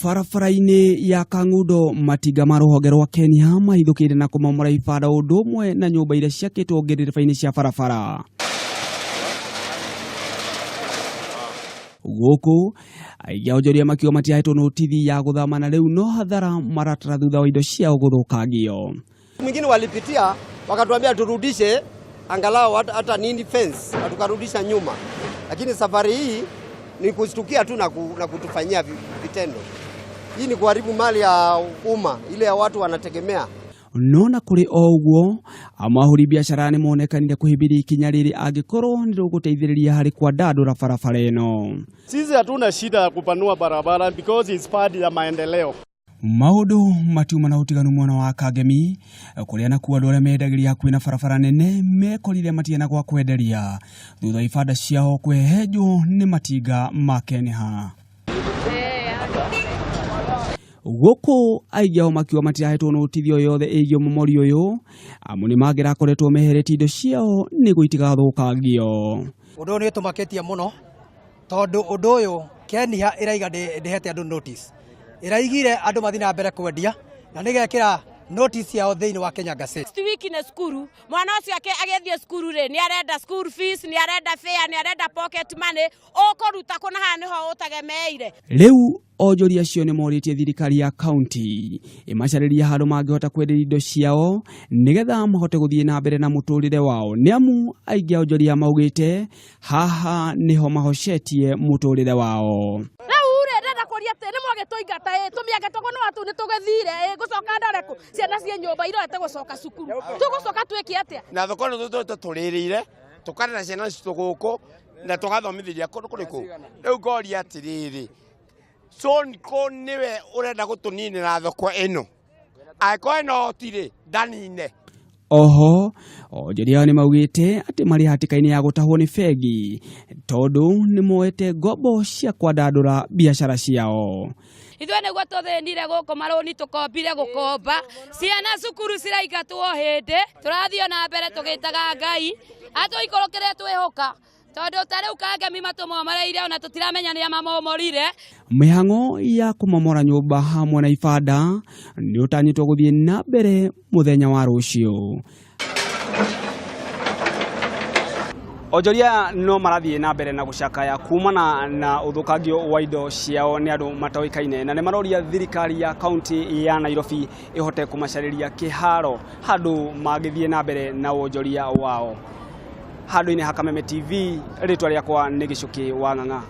Barabara-inĩ ya Kang'undo matinga ma rũhonge rwa Kenya mahithũkĩire na kũmomora ibanda ũndũ ũmwe na nyũmba iria ciakĩtwo ngĩrĩrĩba-inĩ cia barabara. Gũkũ aingĩ a onjoria makiuga matiahetwo notithi ya gũthama na rĩu no hathara maratara thutha wa indo ciao gũthũkangio. Mwingine walipitia wakatuambia turudishe angalau hata nini fence, na tukarudisha nyuma, lakini safari hii ni kushtukia tu na kutufanyia vitendo. Hii ni kuharibu mali ya umma ile ya watu wanategemea. No na kũrĩ o ũguo amahũri biacara nĩ monekanire kũhĩmbĩria ikinya rĩrĩ angĩkorwo nĩ rĩgũteithĩrĩria harĩ kwandandũra barabara ĩno. Sisi hatuna shida ya kupanua barabara because it's part ya maendeleo. Maũndũ matiuma na ũtiganu mwena wa Kangemi kũrĩa nakuo andũ arĩa mendagĩria hakuhĩ na barabara nene mekorire matirĩ na gwa kwenderia thutha wa ibanda ciao kũhehenjwo nĩ matinga ma Kenha. Gũkũ aingĩ ao makiuga matirahetwo notithi o yothe ĩgiĩ ũmomori ũyũ amu nĩ mangĩrakoretwo meheretie indo ciao nĩguo itigathũkangio. Ũndũ ũyũ nĩ ũtũmakĩtie mũno tondũ ũndũ ũyũ Kenya ĩraiga ndĩhete andũ notice, ĩraigire andũ mathiĩ na mbere kwendia na nĩgekĩra notice yao thĩinĩ wa Kenya Gazette. Next week nĩ cukuru, mwana ũcio agĩthiĩ cukuru rĩ, nĩ arenda school fees, nĩ arenda fare, nĩ arenda pocket money, ũkũruta kũ na haha nĩho ũtegemeire. Rĩu onjoria acio nĩ morĩtie thirikari ya kaunti ĩmacarĩrie handũ mangĩhota kwenderia indo ciao nĩgetha mahote gũthiĩ na mbere na mũtũrĩre wao nĩ amu aingĩ a onjoria maugĩte haha nĩho mahocetie mũtũrĩre wao. Rĩu rĩ, ndĩrenda kũria atĩ nĩ mwagĩtũingata ĩ, tũmĩange tũgũ nĩ watu nĩ tũgĩthire ĩ, ngũcoka ndore kũ, ciana ciĩ nyũmba irorete gũcoka cukuru, tũgũcoka twĩke atĩa? Na thoko ĩno tũtũrĩte tũrĩrĩire, tũkarera ciana citũ gũkũ na tũgathomithĩria kũndũ kũrĩkũ. Rĩu ngoria atĩrĩrĩ, Sonko nĩwe ũrenda gũtũninĩra thoko ĩno, angĩkorwo ĩno hoti-rĩ, ndanine. Oho onjoria nĩ maugĩte atĩ marĩ hatĩka-inĩ ya gũtahwo nĩ bengi tondũ nĩ moete ngombo cia kwandandũra biacara ciao. Ithuĩ nĩguo tũthĩnire gũkũ marũni tũkombire gũkomba, ciana cukuru ciraingatwo hĩndĩ, tũrathiĩ ona mbere tũgĩtaga Ngai atũikũrũkĩre twĩhoka tondũ ta rĩu Kangemi matũmomoreire ona tũtiramenya nĩa mamomorire. Mĩhang'o ya kũmomora nyũmba hamwe na ibanda nĩ ũtanyĩtwo gũthiĩ na mbere mũthenya wa rũciũ. Onjoria no marathiĩ na mbere na gũcakaya kumana na ũthũkangio wa indo ciao nĩ andũ matoĩkaine na nĩ maroria thirikari ya kaunti ya Nairobi ĩhote kũmacarĩria kĩharo handũ mangĩthiĩ na mbere na wonjoria wao. Handũ-inĩ ha Kameme TV, rĩtwa rĩakwa nĩ Gĩcũkĩ wa Ng'ang'a.